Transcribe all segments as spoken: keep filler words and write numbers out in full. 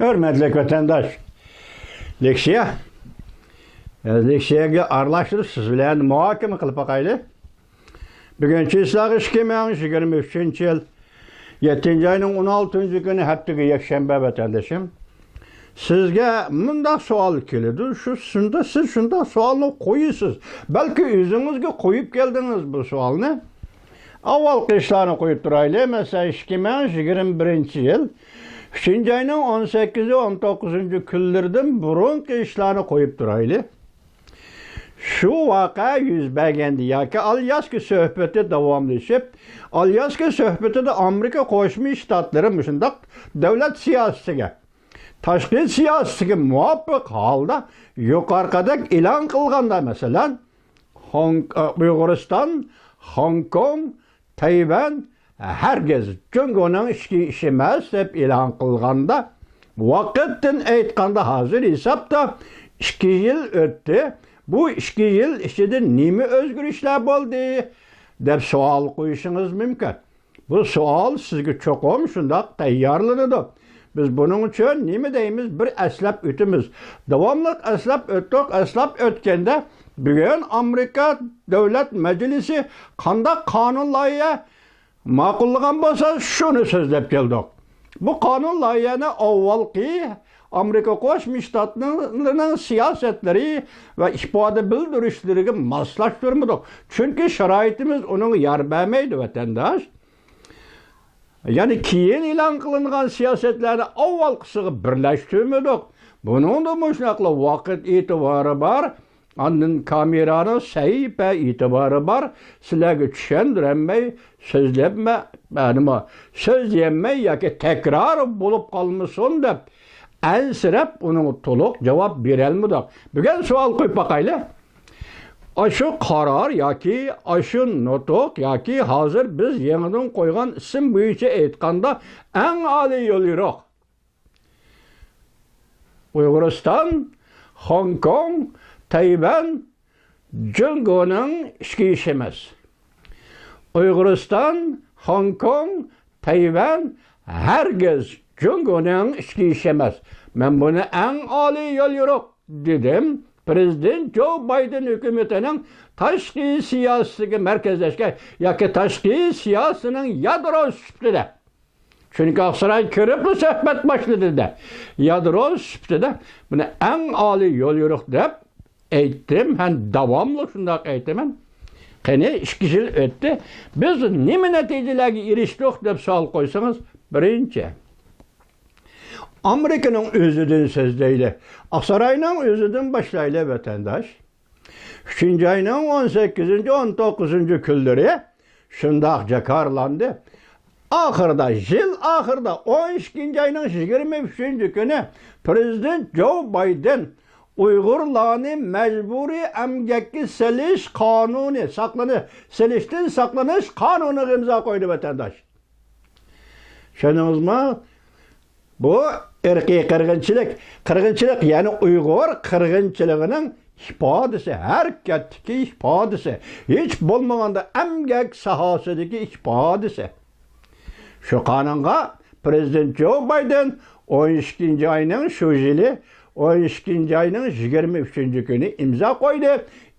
ھۆرمەتلىك ۋەتەنداش، لېكسىيە، لېكسىيەگە ئارىلاشتۇرۇپ سىز بىلەن مۇھاكىمە قىلىپ باقايلى. بۈگۈن چىسلاغا ئىككى مىڭ يىگىرمە ئۈچىنچى يىل يەتتىنچى ئاينىڭ ئون ئالتىنچى كۈنى، ھەپتىگە يەكشەنبە، ۋەتەندىشىم. سىزگە مۇنداق سوئال كېلىدۇ، شۇ شۇنداق، سىز شۇنداق سوئالنى قويىسىز. بەلكى ئۆزىڭىزگە قويۇپ كەلدىڭىز بۇ سوئالنى. ئاۋۋالقى ئىشلارنى قويۇپ تۇرايلى. مەسىلەن، ئىككى مىڭ يىگىرمە بىرىنچى يىل ئۈچىنچى ئاينىڭ ئون سەككىزى، ئون توققۇزىنچى كۈنلىرىدىن بۇرۇنقى ئىشلارنى قويۇپ تۇرايلى. شۇ ۋەقە يۈز بەرگەندە ياكى ئالياسكا سۆھبىتى داۋاملىشىپ، ئالياسكا سۆھبىتىدە ئامېرىكا قوشما شتاتلىرى مۇشۇنداق دۆلەت سىياسىتىگە، تاشقى سىياسىتىگە مۇۋاپىق ھالدا يۇقىرىقىدەك ئېلان قىلغاندا، مەسىلەن، خوڭ-، ئۇيغۇرىستان، خوڭكوڭ، تەيۋەن ھەرگىز جۇڭگونىڭ ئىچكى ئىشى ئەمەس دەپ ئېلان قىلغاندا، ۋاقىتتىن ئېيتقاندا، ھازىر ھېسابتا ئىككى يىل ئۆتتى. بۇ ئىككى يىل ئىچىدە نېمە ئۆزگىرىشلەر بولدى؟ دەپ سوئال قويۇشىڭىز مۇمكىن. بۇ سوئال سىزگە چوقۇم شۇنداق تەييارلىنىدۇ. بىز بۇنىڭ ئۈچۈن نېمە دەيمىز؟ بىر ئەسلەپ ئۆتىمىز. داۋاملىق ئەسلەپ ئۆتتۇق. ئەسلەپ ئۆتكەندە، بۈگۈن ئامېرىكا دۆلەت مەجلىسى قانداق قانۇن لايىھە ماقۇللىغان بولسا، شۇنى سۆزلەپ كەلدۇق. بۇ قانۇن لايىھەنى ئاۋۋالقى ئامېرىكا قوشما شتاتلىرىنىڭ سىياسەتلىرى ۋە ئىپادە بىلدۈرۈشلىرىگە ماسلاشتۇرمىدۇق. چۈنكى شارائىتىمىز ئۇنىڭغا يار بەرمەيدۇ، ۋەتەنداش. يەنى كېيىن ئېلان قىلىنغان سىياسەتلەرنى ئاۋۋالقىسىغا بىرلەشتۈرمىدۇق. بۇنىڭدا مۇشۇنداقلا ۋاقىت ئېتىبارى بار، ئاندىن كامېرانىڭ سەھىپە ئېتىبارى بار. سىلەرگە چۈشەندۈرەلمەي سۆزلەپمە-، نېمە، سۆزلىيەلمەي ياكى تەكرار بولۇپ قالمىسۇن دەپ ئەنسىرەپ ئۇنىڭغا تولۇق جاۋاب بېرەلمىدۇق. بۈگۈن سوئال قويۇپ باقايلى. ئاشۇ قارار ياكى ئاشۇ نۇتۇق ياكى ھازىر بىز يېڭىدىن قويغان ئىسىم بويىچە ئېيتقاندا، ئەڭ ئالىي يوليورۇق. ئۇيغۇرىستان، خوڭكوڭ، تەيۋەن جۇڭگونىڭ ئىچكى ئىشى ئەمەس. ئۇيغۇرىستان، خوڭكوڭ، تەيۋەن ھەرگىز جۇڭگونىڭ ئىچكى ئىشى ئەمەس. مەن بۇنى ئەڭ ئالىي يوليورۇق دېدىم. پىرېزىدېنت جو بايدېن ھۆكۈمىتىنىڭ تاشقى سىياسىتىگە مەركەزلەشكەن ياكى تاشقى سىياسىتىنىڭ يادرو سۈپىتىدە. چۈنكى ئاقسارايغا كىرىپلا سۆھبەت باشلىدى-دە. يادرو سۈپىتىدە بۇنى ئەڭ ئالىي يوليورۇق دەپ ئېيتتىم، ھەم داۋاملىق شۇنداق ئېيتىمەن. قېنى، ئىككى يىل ئۆتتى. بىز نېمە نەتىجىلەرگە ئېرىشتۇق دەپ سوئال قويسىڭىز، بىرىنچى، ئامېرىكىنىڭ ئۆزىدىن سۆزلەيلى. ئاقساراينىڭ ئۆزىدىن باشلايلى، ۋەتەنداش. ئۈچىنچى ئاينىڭ ئون سەككىزىنچى، ئون توققۇزىنچى كۈنلىرى شۇنداق جاكارلاندى. ئاخىرىدا، يىل ئاخىرىدا، ئون ئىككىنچى ئاينىڭ يىگىرمە ئۈچىنچى كۈنى پىرېزىدېنت جو بايدېن ئۇيغۇرلارنى مەجبۇرىي ئەمگەككە سېلىش قانۇنى، ساقلىنىش، سېلىشتىن ساقلىنىش قانۇنىغا ئىمزا قويدى، ۋەتەنداش. چۈشەندىڭىزمۇ؟ بۇ ئىرقىي قىرغىنچىلىق، قىرغىنچىلىق، يەنى ئۇيغۇر قىرغىنچىلىقىنىڭ ئىپادىسى، ھەرىكەتتىكى ئىپادىسى، ھېچ بولمىغاندا ئەمگەك ساھەسىدىكى ئىپادىسى. شۇ قانۇنغا پىرېزىدېنت جو بايدېن ئون ئىككىنچى ئاينىڭ، شۇ يىلى ئون ئىككىنچى ئاينىڭ يىگىرمە ئۈچىنچى كۈنى ئىمزا قويدى.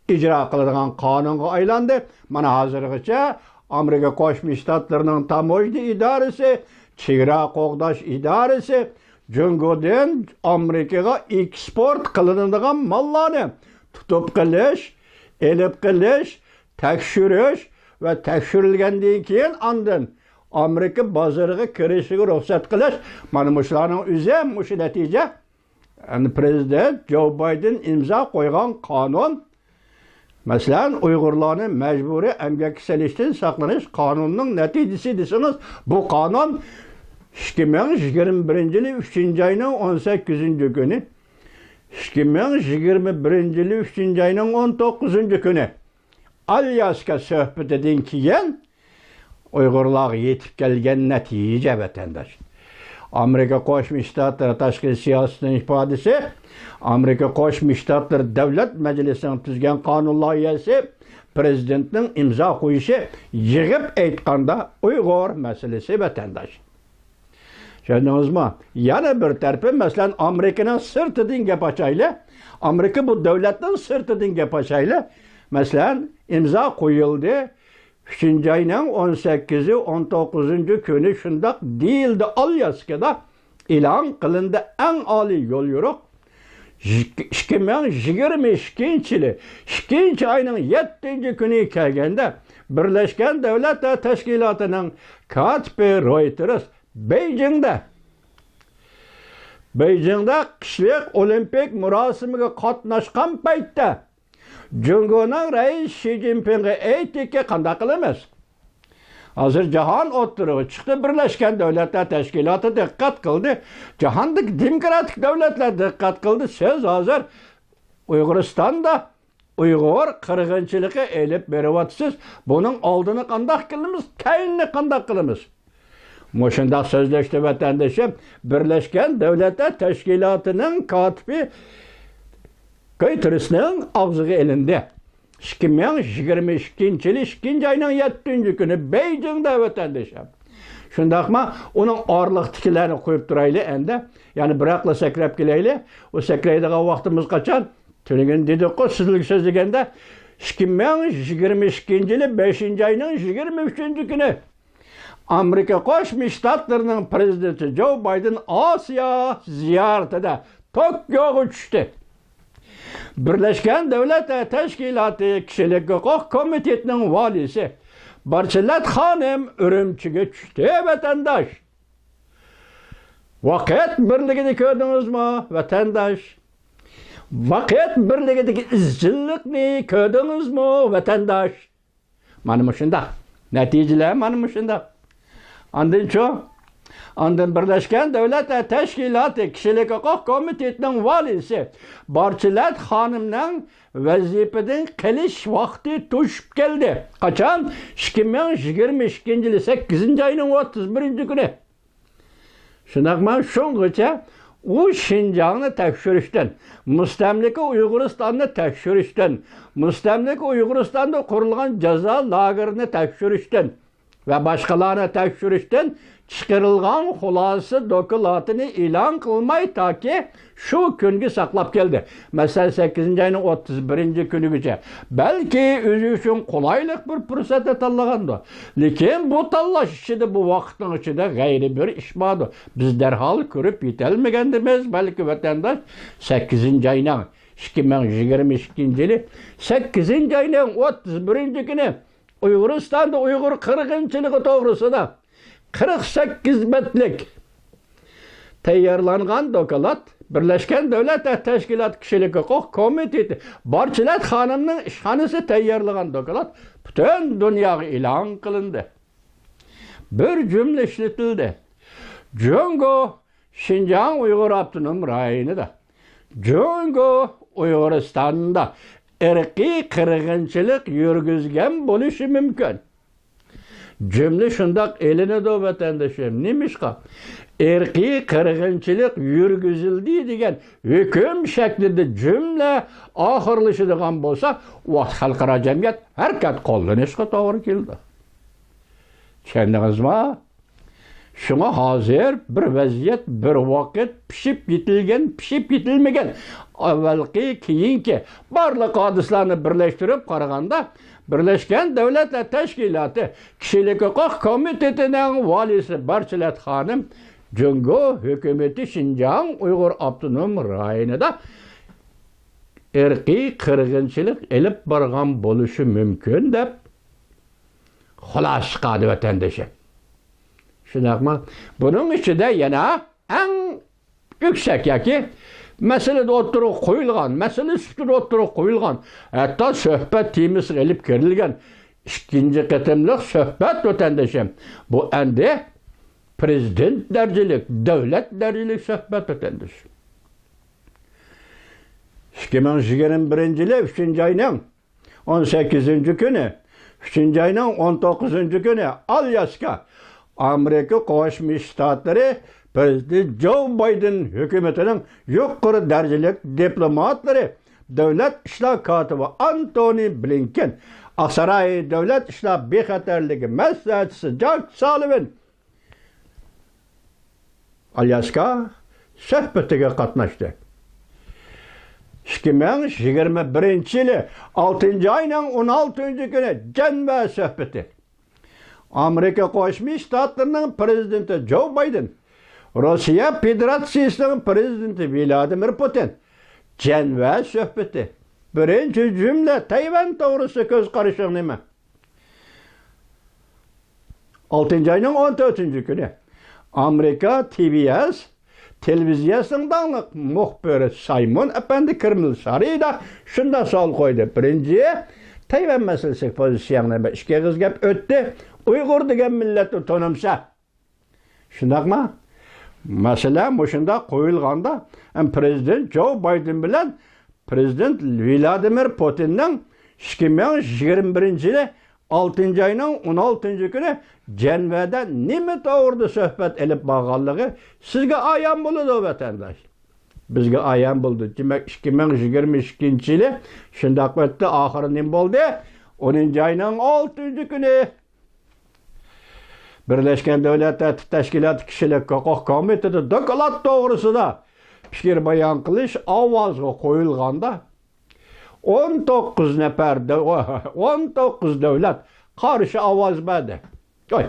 ئىجرا قىلىدىغان قانۇنغا ئايلاندى. مانا ھازىرغىچە ئامېرىكا قوشما شتاتلىرىنىڭ تاموژنا ئىدارىسى، چېگرا قوغداش ئىدارىسى جۇڭگودىن ئامېرىكىغا ئېكسپورت قىلىنىدىغان ماللارنى تۇتۇپ قېلىش، ئېلىپ قېلىش، تەكشۈرۈش ۋە تەكشۈرۈلگەندىن كېيىن ئاندىن ئامېرىكا بازىرىغا كىرىشىگە رۇخسەت قىلىش، مانا مۇشۇلارنىڭ ئۆزى مۇشۇ نەتىجە. ئەمدى پىرېزىدېنت جو بايدېن ئىمزا قويغان قانۇن، مەسىلەن، ئۇيغۇرلارنى مەجبۇرىي ئەمگەككە سېلىشتىن ساقلىنىش قانۇنىنىڭ نەتىجىسى دېسىڭىز، بۇ قانۇن ئىككى مىڭ يىگىرمە بىرىنچى يىلى ئۈچىنچى ئاينىڭ ئون سەككىزىنچى كۈنى، ئىككى مىڭ يىگىرمە بىرىنچى يىلى ئۈچىنچى ئاينىڭ ئون توققۇزىنچى كۈنى ئالياسكا سۆھبىتىدىن كېيىن ئۇيغۇرلارغا يېتىپ كەلگەن نەتىجە، ۋەتەنداش. ئامېرىكا قوشما شتاتلىرى تاشقى سىياسىتىنىڭ ئىپادىسى، ئامېرىكا قوشما شتاتلىرى دۆلەت مەجلىسىنىڭ تۈزگەن قانۇن لايىھەسى، پىرېزىدېنتنىڭ ئىمزا قويۇشى، يىغىپ ئېيتقاندا، ئۇيغۇر مەسىلىسى، ۋەتەنداش. چۈشەندىڭىزمۇ؟ يەنە بىر تەرىپى، مەسىلەن، ئامېرىكىنىڭ سىرتىدىن گەپ ئاچايلى. ئامېرىكا بۇ دۆلەتنىڭ سىرتىدىن گەپ ئاچايلى. مەسىلەن، ئىمزا قويۇلدى. ئۈچىنچى ئاينىڭ ئون سەككىزى، ئون توققۇزىنچى كۈنى شۇنداق دېيىلدى، ئالياسكىدا ئېلان قىلىندى ئەڭ ئالىي يوليورۇق. ئىككى مىڭ يىگىرمە ئىككىنچى يىلى ئىككىنچى ئاينىڭ يەتتىنچى كۈنى كەلگەندە، بىرلەشكەن دۆلەتلەر تەشكىلاتىنىڭ كاتىپى رويتېرس بېيجىڭدە، بېيجىڭدا قىشلىق ئولىمپىك مۇراسىمىغا قاتناشقان پەيتتە، جۇڭگونىڭ رەئىسى شى جىنپىڭغا ئېيتتىكى، قانداق قىلىمىز؟ ھازىر جاھان ئوتتۇرىغا چىقتى، بىرلەشكەن دۆلەتلەر تەشكىلاتى دىققەت قىلدى، جاھاندىكى دېموكراتىك دۆلەتلەر دىققەت قىلدى. سىز ھازىر ئۇيغۇرىستاندا ئۇيغۇر قىرغىنچىلىقى ئېلىپ بېرىۋاتىسىز. بۇنىڭ ئالدىنى قانداق قىلىمىز؟ كەينىنى قانداق قىلىمىز؟ مۇشۇنداق سۆزلەشتە، ۋەتەندىشىم، بىرلەشكەن دۆلەتلەر تەشكىلاتىنىڭ كاتىپى گۇتېررېسنىڭ ئاغزىغا ئېلىندى. ئىككى مىڭ يىگىرمە ئىككىنچى يىلى ئىككىنچى ئاينىڭ يەتتىنچى كۈنى بېيجىڭدا، ۋەتەندىشىم. شۇنداقمۇ؟ ئۇنىڭ ئارىلىقتىكىلەرنى قويۇپ تۇرايلى ئەندى. يەنە بىراقلا سەكرەپ كېلەيلى. ئۇ سەكرەيدىغان ۋاقتىمىز قاچان؟ تۈنۈگۈن دېدۇققۇ، سىزلەرگە سۆزلىگەندە، ئىككى مىڭ يىگىرمە ئىككىنچى يىلى بەشىنچى ئاينىڭ يىگىرمە ئۈچىنچى كۈنى ئامېرىكا قوشما شتاتلىرىنىڭ پىرېزىدېنتى جو بايدېن ئاسىيا زىيارىتىدە توكيوغا چۈشتى. بىرلەشكەن دۆلەتلەر تەشكىلاتى كىشىلىك ھوقۇق كومىتېتىنىڭ ۋالىيسى بارچىلەت خانىم ئۈرۈمچىگە چۈشتى، ۋەتەنداش. ۋاقىت بىرلىكىنى كۆردىڭىزمۇ، ۋەتەنداش؟ ۋاقىت بىرلىكىدىكى ئىزچىللىقنى كۆردىڭىزمۇ، ۋەتەنداش؟ مانا مۇشۇنداق. نەتىجىلەر مانا مۇشۇنداق. ئاندىنچۇ؟ ئاندىن بىرلەشكەن دۆلەتلەر تەشكىلاتى كىشىلىك ھوقۇق كومىتېتىنىڭ ۋالىيسى بارچىلەت خانىمنىڭ ۋەزىپىدىن قېلىش ۋاقتى توشۇپ كەلدى. قاچان؟ ئىككى مىڭ يىگىرمە ئىككىنچى يىلى سەككىزىنچى ئاينىڭ ئوتتۇز بىرىنچى كۈنى. شۇنداقمۇ؟ شۇڭغىچە ئۇ شىنجاڭنى تەكشۈرۈشتىن، مۇستەملىكە ئۇيغۇرىستاننى تەكشۈرۈشتىن، مۇستەملىكە ئۇيغۇرىستاندا قۇرۇلغان جازا لاگېرىنى تەكشۈرۈشتىن ۋە باشقىلارنى تەكشۈرۈشتىن چىقىرىلغان خۇلاسە دوكلاتىنى ئېلان قىلماي، تاكى شۇ كۈنگە ساقلاپ كەلدى. مەسىلەن، سەككىزىنچى ئاينىڭ ئوتتۇز بىرىنچى كۈنىگىچە. بەلكى ئۆزى ئۈچۈن قولايلىق بىر پۇرسەتنى تاللىغاندۇ. لېكىن بۇ تاللاش ئىچىدە، بۇ ۋاقىتنىڭ ئىچىدە غەيرىي بىر ئىش باردۇ. بىز دەرھال كۆرۈپ يېتەلمىگەندىمىز، بەلكى ۋەتەنداش، سەككىزىنچى ئاينىڭ، ئىككى مىڭ يىگىرمە ئىككىنچى يىلى سەككىزىنچى ئاينىڭ ئوتتۇز بىرىنچى كۈنى ئۇيغۇرىستاندا ئۇيغۇر قىرغىنچىلىقى توغرىسىدا قىرىق سەككىز بەتلىك تەييارلانغان دوكلات، بىرلەشكەن دۆلەتلەر تەشكىلاتى كىشىلىك ھوقۇق كومىتېتى بارچىلەت خانىمنىڭ ئىشخانىسى تەييارلىغان دوكلات پۈتۈن دۇنياغا ئېلان قىلىندى. بىر جۈملە ئىشلىتىلدى. جۇڭگو شىنجاڭ ئۇيغۇر ئاپتونوم رايونىدا، جۇڭگو ئۇيغۇرىستاندا ئىرقىي قىرغىنچىلىق يۈرگۈزگەن بولۇشى مۇمكىن. جۈملە شۇنداق ئېلىنىدۇ، ۋەتەندىشىم. نېمىشقا؟ ئىرقىي قىرغىنچىلىق يۈرگۈزۈلدى دېگەن ھۆكۈم شەكلىدە جۈملە ئاخىرلىشىدىغان بولسا، ۋاقىت خەلقئارا جەمئىيەت ھەرىكەت قوللىنىشقا توغرا كېلىدۇ. چۈشەندىڭىزمۇ؟ شۇڭا ھازىر بىر ۋەزىيەت، بىر ۋاقىت، پىشىپ يېتىلگەن، پىشىپ يېتىلمىگەن، ئەۋۋەلقى، كېيىنكى بارلىق ھادىسىلەرنى بىرلەشتۈرۈپ قارىغاندا، بىرلەشكەن دۆلەتلەر تەشكىلاتى كىشىلىك ھوقۇق كومىتېتىنىڭ ۋالىيسى بارچىلەت خانىم جۇڭگو ھۆكۈمىتى شىنجاڭ ئۇيغۇر ئاپتونوم رايونىدا ئىرقىي قىرغىنچىلىق ئېلىپ بارغان بولۇشى مۇمكىن، دەپ خۇلاسە چىقاردى، ۋەتەندىشىم. شۇنداقمۇ؟ بۇنىڭ ئىچىدە يەنە ئەڭ يۈكسەك ياكى مەسىلىدە ئوتتۇرىغا قويۇلغان، مەسىلە سۈپىتىدە ئوتتۇرىغا قويۇلغان، ھەتتا سۆھبەت تېمىسىغا ئېلىپ كىرىلگەن ئىككىنچى قېتىملىق سۆھبەت، ۋەتەندىشىم. بۇ ئەمدى پرېزىدېنت دەرىجىلىك، دۆلەت دەرىجىلىك سۆھبەت، ۋەتەندىشىم. ئىككى مىڭ يىگىرمە بىرىنچى يىلى ئۈچىنچى ئاينىڭ ئون سەككىزىنچى كۈنى، ئۈچىنچى ئاينىڭ ئون توققۇزىنچى كۈنى ئالياسكا، ئامېرىكا قوشما شتاتلىرى پرېزىدېنتى جو بايدېن ھۆكۈمىتىنىڭ يۇقىرى دەرىجىلىك دىپلوماتلىرى، دۆلەت ئىشلار كاتىپى ئانتونى بلىنكېن، ئاقساراي دۆلەت ئىشلار بىخەتەرلىكى مەسلىھەتچىسى جاك سالىۋان، ئالياسكا سۆھبىتىگە قاتناشتى. ئىككى مىڭ يىگىرمە بىرىنچى يىلى ئالتىنچى ئاينىڭ ئون ئالتىنچى كۈنى جەنۋە سۆھبىتى. ئامېرىكا قوشما شتاتلىرىنىڭ پىرېزىدېنتى جو بايدېن، روسىيە فېدېراتسىيىسىنىڭ پىرېزىدېنتى ۋلادىمىر پۇتىن جەنۋە سۆھبىتى. بىرىنچى جۈملە، تەيۋەن توغرىسىدا كۆز قارىشىڭ نېمە؟ ئالتىنچى ئاينىڭ ئون تۆتىنچى كۈنى ئامېرىكا تى ۋى ئېس تېلېۋىزىيەسىنىڭ داڭلىق مۇخبىرى سايمون ئەپەندى كرېمل سارىيىدا شۇنداق سوئال قويدى. بىرىنچى، تەيۋەن مەسىلىسىدىكى پوزىتسىيەڭ نېمە؟ ئىككى ئېغىز گەپ ئۆتتى. ئۇيغۇر دېگەن مىللەتنى تونۇمسەن؟ شۇنداقمۇ؟ مەسىلە مۇشۇنداق قويۇلغاندا، ھەم پىرېزىدېنت جو بايدېن بىلەن پىرېزىدېنت ۋلادىمىر پۇتىننىڭ ئىككى مىڭ يىگىرمە بىرىنچى يىلى ئالتىنچى ئاينىڭ ئون ئالتىنچى كۈنى جەنۋەدە نېمە توغرىدا سۆھبەت ئېلىپ بارغانلىقى سىزگە ئايان بولىدۇ، ۋەتەنداش. بىزگە ئايان بولىدۇ. دېمەك، ئىككى مىڭ يىگىرمە ئىككىنچى يىلى شۇنداق ئۆتتى. ئاخىرى نېمە بولدى؟ ئونىنچى ئاينىڭ ئالتىنچى كۈنى بىرلەشكەن دۆلەتلەر تەشكىلاتى كىشىلىك ھوقۇق كومىتېتى دوكلات توغرىسىدا پىكىر بايان قىلىش ئاۋازغا قويۇلغاندا، ئون توققۇز نەپەر دۆ-، ئون توققۇز دۆلەت قارشى ئاۋاز بەردى. ئوي،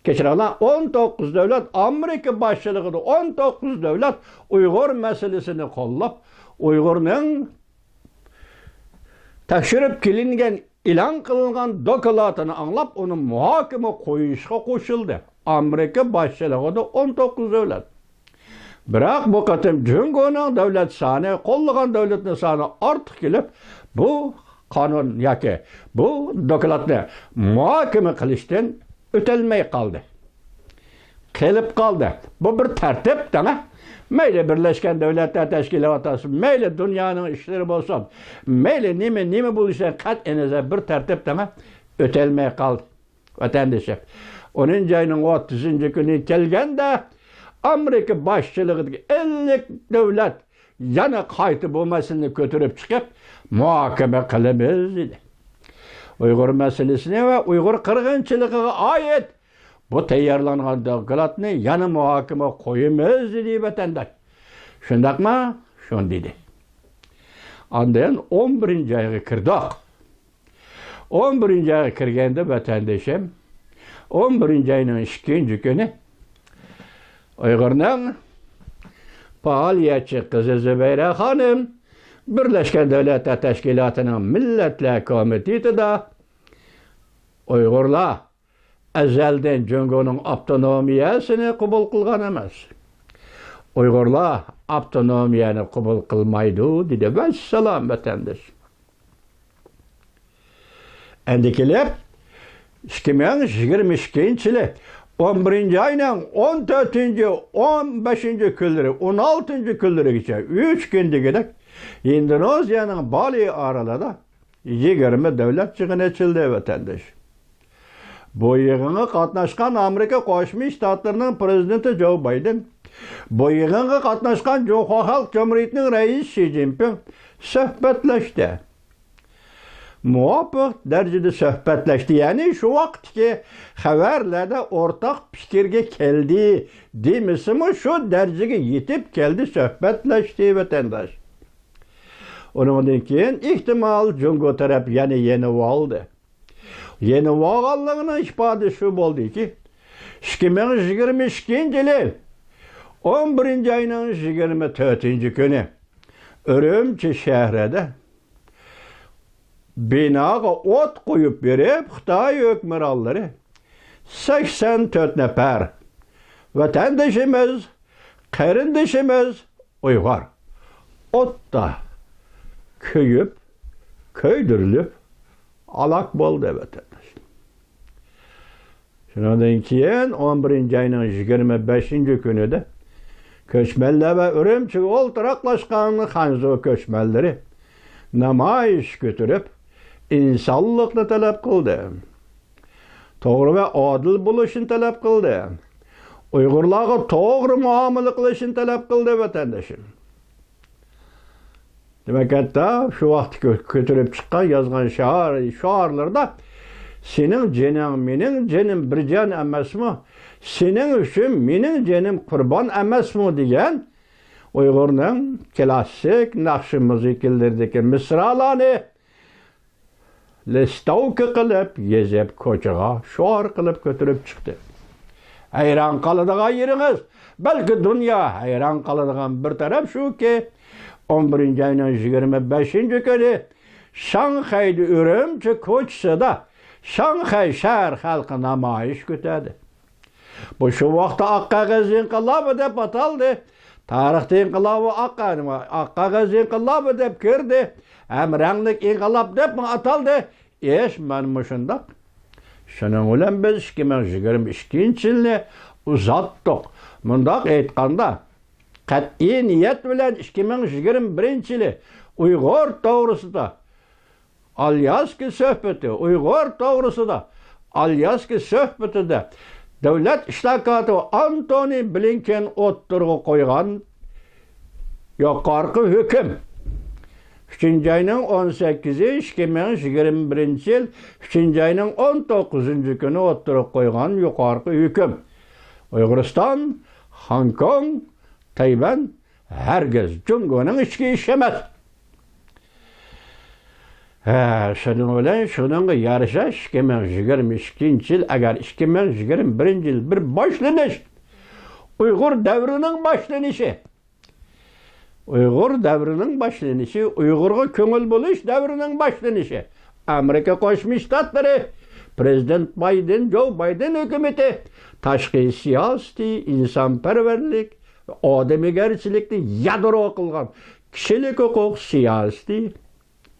كەچۈرۈڭلار، ئون توققۇز دۆلەت، ئامېرىكا باشچىلىقىدا ئون توققۇز دۆلەت ئۇيغۇر مەسىلىسىنى قوللاپ، ئۇيغۇرنىڭ تەكشۈرۈپ كېلىنگەن، ئېلان قىلىنغان دوكلاتىنى ئاڭلاپ، ئۇنى مۇھاكىمە قويۇشقا قوشۇلدى. ئامېرىكا باشچىلىقىدا ئون توققۇز دۆلەت. بىراق بۇ قېتىم جۇڭگونىڭ دۆلەت سانى، قوللىغان دۆلەتنىڭ سانى ئارتۇق كېلىپ، بۇ قانۇن ياكى بۇ دوكلاتنى مۇھاكىمە قىلىشتىن ئۆتەلمەي قالدى. قېلىپ قالدى. بۇ بىر تەرتىپ دەڭە. مەيلى بىرلەشكەن دۆلەتلەر تەشكىلاتى بولسۇن، مەيلى دۇنيانىڭ ئىشلىرى بولسۇن، مەيلى نېمە، نېمە بولۇشىدىن قەتئىينەزەر بىر تەرتىپ دەڭە. ئۆتەلمەي قالدى، ۋەتەندىشىم. ئونىنچى ئاينىڭ ئوتتۇزىنچى كۈنى كەلگەندە، ئامېرىكا باشچىلىقىدىكى ئەللىك دۆلەت يەنە قايتا بۇ مەسىلىنى كۆتۈرۈپ چىقىپ، مۇھاكىمە قىلىمىز دېدى. ئۇيغۇر مەسىلىسىنى ۋە ئۇيغۇر قىرغىنچىلىقىغا ئائىت بۇ تەييارلانغان دوكلاتنى يەنە مۇھاكىمە قويىمىز دېدى ۋەتەنداش. شۇنداقمۇ؟ شۇنى دېدى. ئاندىن ئون بىرىنچى ئايغا كىردۇق. ئون بىرىنچى ئايغا كىرگەندە ۋەتەندىشىم، ئون بىرىنچى ئاينىڭ ئىككىنچى كۈنى ئۇيغۇرنىڭ پائالىيەتچى قىزى زۇبەيرە خانىم بىرلەشكەن دۆلەتلەر تەشكىلاتىنىڭ مىللەتلەر كومىتېتىدا ئۇيغۇرلار ئەزەلدىن جۇڭگونىڭ ئاپتونومىيەسىنى قوبۇل قىلغان ئەمەس. ئۇيغۇرلار ئاپتونومىيەنى قوبۇل قىلمايدۇ، دېدى. ۋەسسالام، ۋەتەنداش. ئەندى كېلىپ، ئىككى مىڭ يىگىرمە ئىككىنچى يىلى ئون بىرىنچى ئاينىڭ ئون تۆتىنچى، ئون بەشىنچى كۈنلىرى، ئون ئالتىنچى كۈنلىرىگىچە ئۈچ كۈن دېگۈدەك ئىندونېزىيەنىڭ بالى ئارىلىدا يىگىرمە دۆلەت يىغىنى ئېچىلدى، ۋەتەنداش. بۇ يىغىنغا قاتناشقان ئامېرىكا قوشما شتاتلىرىنىڭ پىرېزىدېنتى جو بايدېن، بۇ يىغىنغا قاتناشقان جۇڭخۇا خەلق جۇمھۇرىيىتىنىڭ رەئىسى شى جىنپىڭ سۆھبەتلەشتى. مۇۋاپىق دەرىجىدە سۆھبەتلەشتى، يەنى شۇ ۋاقىتتىكى خەۋەرلەردە ئورتاق پىكىرگە كەلدى دېمىسىمۇ، شۇ دەرىجىگە يېتىپ كەلدى، سۆھبەتلەشتى، ۋەتەنداش. ئۇنىڭدىن كېيىن، ئېھتىمال، جۇڭگو تەرەپ يەنە يېنىۋالدى. يېنىۋالغانلىقىنىڭ ئىپادىسى شۇ بولدىكى، ئىككى مىڭ يىگىرمە ئىككىنچى يىلى ئون بىرىنچى ئاينىڭ يىگىرمە تۆتىنچى كۈنى ئۈرۈمچى شەھىرىدە بىناغا ئوت قويۇپ بېرىپ، خىتاي ھۆكۈمرانلىرى سەكسەن تۆت نەپەر ۋەتەندىشىمىز، قېرىندىشىمىز ئۇيغۇر ئوتتا كۆيۈپ، كۆيدۈرۈلۈپ ھالاك بولدى، ۋەتەنداش. شۇنىڭدىن كېيىن ئون بىرىنچى ئاينىڭ يىگىرمە بەشىنچى كۈنىدە كۆچمەنلەر ۋە ئۈرۈمچىگە ئولتۇراقلاشقان خەنزۇ كۆچمەنلىرى نامايىش كۆتۈرۈپ، ئىنسانلىقنى تەلەپ قىلدى. توغرا ۋە ئادىل بولۇشنى تەلەپ قىلدى. ئۇيغۇرلارغا توغرا مۇئامىلە قىلىشنى تەلەپ قىلدى، ۋەتەندىشىم. دېمەك، ھەتتا شۇ ۋاقىتتا كۆ-، كۆتۈرۈپ چىققان، يازغان شائىر، شوئارلىرىدا «سېنىڭ جېنىڭ، مېنىڭ جېنىم بىر جان ئەمەسمۇ؟ سېنىڭ ئۈچۈن مېنىڭ جېنىم قۇربان ئەمەسمۇ دېگەن ئۇيغۇرنىڭ كىلاسسىك ناخشا مۇزىكىلىرىدىكى مىسرالارنى لىستوۋكا قىلىپ يېزىپ، كوچىغا شوئار قىلىپ كۆتۈرۈپ چىقتى. ھەيران قالىدىغان يېرىڭىز، بەلكى دۇنيا ھەيران قالىدىغان بىر تەرەپ شۇكى، ئون بىرىنچى ئاينىڭ يىگىرمە بەشىنچى كۈنى شاڭخەيدە ئۈرۈمچى كوچىسىدا شاڭخەي شەھەر خەلقى نامايىش كۆتەردى. بۇ شۇ ۋاقىتتا ئاق قەغەز ئىنقىلابى دەپ ئاتالدى. تارىختا ئىنقىلابى ئاق، ئاق قەغەز ئىنقىلابى دەپ كىردى. ھەم رەڭلىك ئىنقىلاب دەپمۇ ئاتالدى. ئىش مانا مۇشۇنداق. شۇنىڭ بىلەن بىز ئىككى مىڭ يىگىرمە ئىككىنچى يىلنى ئۇزاتتۇق. مۇنداق ئېيتقاندا، قەتئىي نىيەت بىلەن ئىككى مىڭ يىگىرمە بىرىنچى يىلى ئۇيغۇر توغرىسىدا ئالياسكا سۆھبىتى، ئۇيغۇر توغرىسىدا ئالياسكا سۆھبىتىدە دۆلەت ئىشلار كاتىپى ئانتونى بلىنكېن ئوتتۇرىغا قويغان يۇقارقى ھۆكۈم. ئۈچىنچى ئاينىڭ ئون سەككىزى، ئىككى مىڭ يىگىرمە بىرىنچى يىل ئۈچىنچى ئاينىڭ ئون توققۇزىنچى كۈنى ئوتتۇرىغا قويغان يۇقارقى ھۆكۈم. ئۇيغۇرىستان، خوڭكوڭ، تەيۋەن ھەرگىز جۇڭگونىڭ ئىچكى ئىشى ئەمەس. ھە، شۇنىڭ بىلەن شۇنىڭغا يارىشا ئىككى مىڭ يىگىرمە ئىككىنچى يىل، ئەگەر ئىككى مىڭ يىگىرمە بىرىنچى يىل بىر باشلىنىش، ئۇيغۇر دەۋرىنىڭ باشلىنىشى، ئۇيغۇر دەۋرىنىڭ باشلىنىشى، ئۇيغۇرغا كۆڭۈل بۆلۈش دەۋرىنىڭ باشلىنىشى. ئامېرىكا قوشما شتاتلىرى، پىرېزىدېنت بايدېن، جو بايدېن ھۆكۈمىتى تاشقى سىياسىتى، ئىنسانپەرۋەرلىك، ئادىمىيگەرچىلىكنى يادرو قىلغان كىشىلىك ھوقۇق سىياسىتى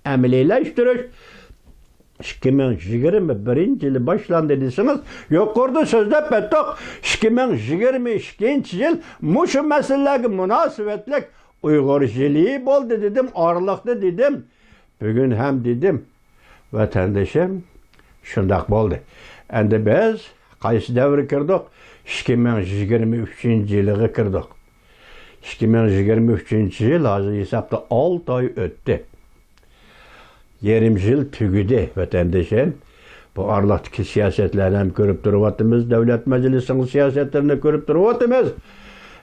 ئەمەلىيلەشتۈرۈش ئىككى مىڭ يىگىرمە بىرىنچى يىلى باشلاندى دېسىڭىز، يۇقىرىدا سۆزلەپ ئۆتتۇق، ئىككى مىڭ يىگىرمە ئىككىنچى يىل مۇشۇ مەسىلىلەرگە مۇناسىۋەتلىك ئۇيغۇر يىلى بولدى دېدىم، ئارىلىقتا دېدىم، بۈگۈن ھەم دېدىم. ۋەتەندىشىم، شۇنداق بولدى. ئەمدى بىز قايسى دەۋرگە كىردۇق؟ ئىككى مىڭ يىگىرمە ئۈچىنچى يىلىغا كىردۇق. ئىككى مىڭ يىگىرمە ئۈچىنچى يىل ھازىر ھېسابتا ئالتە ئاي ئۆتتى. يېرىم يىل تۈگىدى، ۋەتەندىشىم. بۇ ئارىلىقتىكى سىياسەتلەرنى ھەم كۆرۈپ تۇرۇۋاتىمىز، دۆلەت مەجلىسىنىڭ سىياسەتلىرىنى كۆرۈپ تۇرۇۋاتىمىز.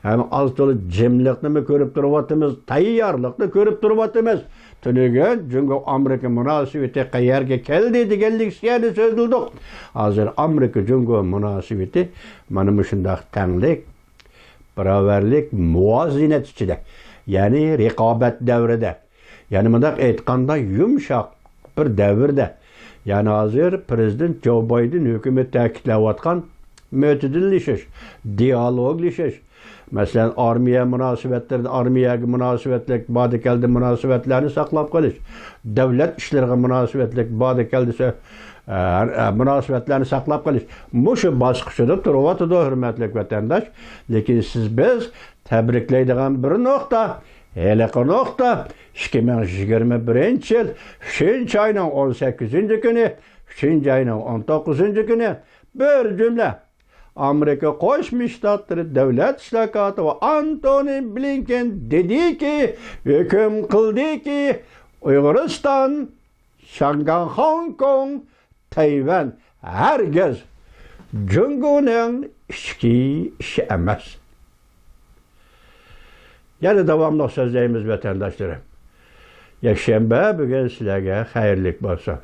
ھەم ئاز تولا جىملىقنىمۇ كۆرۈپ تۇرۇۋاتىمىز، تەييارلىقنى كۆرۈپ تۇرۇۋاتىمىز. تۈنۈگۈن جۇڭگو ئامېرىكا مۇناسىۋىتى قەيەرگە كەلدى دېگەنلىك سىيەنى سۆزلىدۇق. ھازىر ئامېرىكا جۇڭگو مۇناسىۋىتى مانا مۇشۇنداق تەڭلىك، باراۋەرلىك، مۇۋازىنەت ئىچىدە، يەنى رىقابەت دەۋرىدە، يەنى مۇنداق ئېيتقاندا يۇمشاق بىر دەۋردە، يەنى ھازىر پىرېزىدېنت جو بايدېن ھۆكۈمىتى تەكىتلەۋاتقان مۆتىدىللىشىش، دىئالوگلىشىش، مەسىلەن، ئارمىيە مۇناسىۋەتلىرىدە، ئارمىيەگە مۇناسىۋەتلىك باردا-كەلدە مۇناسىۋەتلەرنى ساقلاپ قېلىش، دۆلەت ئىشلىرىغا مۇناسىۋەتلىك باردا-كەلدە سۆ-، ئە، ھەر، ئە، مۇناسىۋەتلەرنى ساقلاپ قېلىش مۇشۇ باسقۇچىدا تۇرۇۋاتىدۇ، ھۆرمەتلىك ۋەتەنداش. لېكىن سىز، بىز تەبرىكلەيدىغان بىر نۇقتا، ھېلىقى نۇقتا، ئىككى مىڭ يىگىرمە بىرىنچى يىل ئۈچىنچى ئاينىڭ ئون سەككىزىنچى كۈنى، ئۈچىنچى ئاينىڭ ئون توققۇزىنچى كۈنى بىر جۈملە ئامېرىكا قوشما شتاتلىرى دۆلەت ئىشلار كاتىپى ئانتونى بلىنكېن دېدىكى، ھۆكۈم قىلدىكى، ئۇيغۇرىستان، شياڭگاڭ، خوڭكوڭ، تەيۋەن ھەرگىز جۇڭگونىڭ ئىچكى ئىشى ئەمەس. يەنە داۋاملىق سۆزلەيمىز، ۋەتەنداشلىرىم. يەكشەنبە بۈگۈن سىلەرگە خەيرلىك بولسۇن.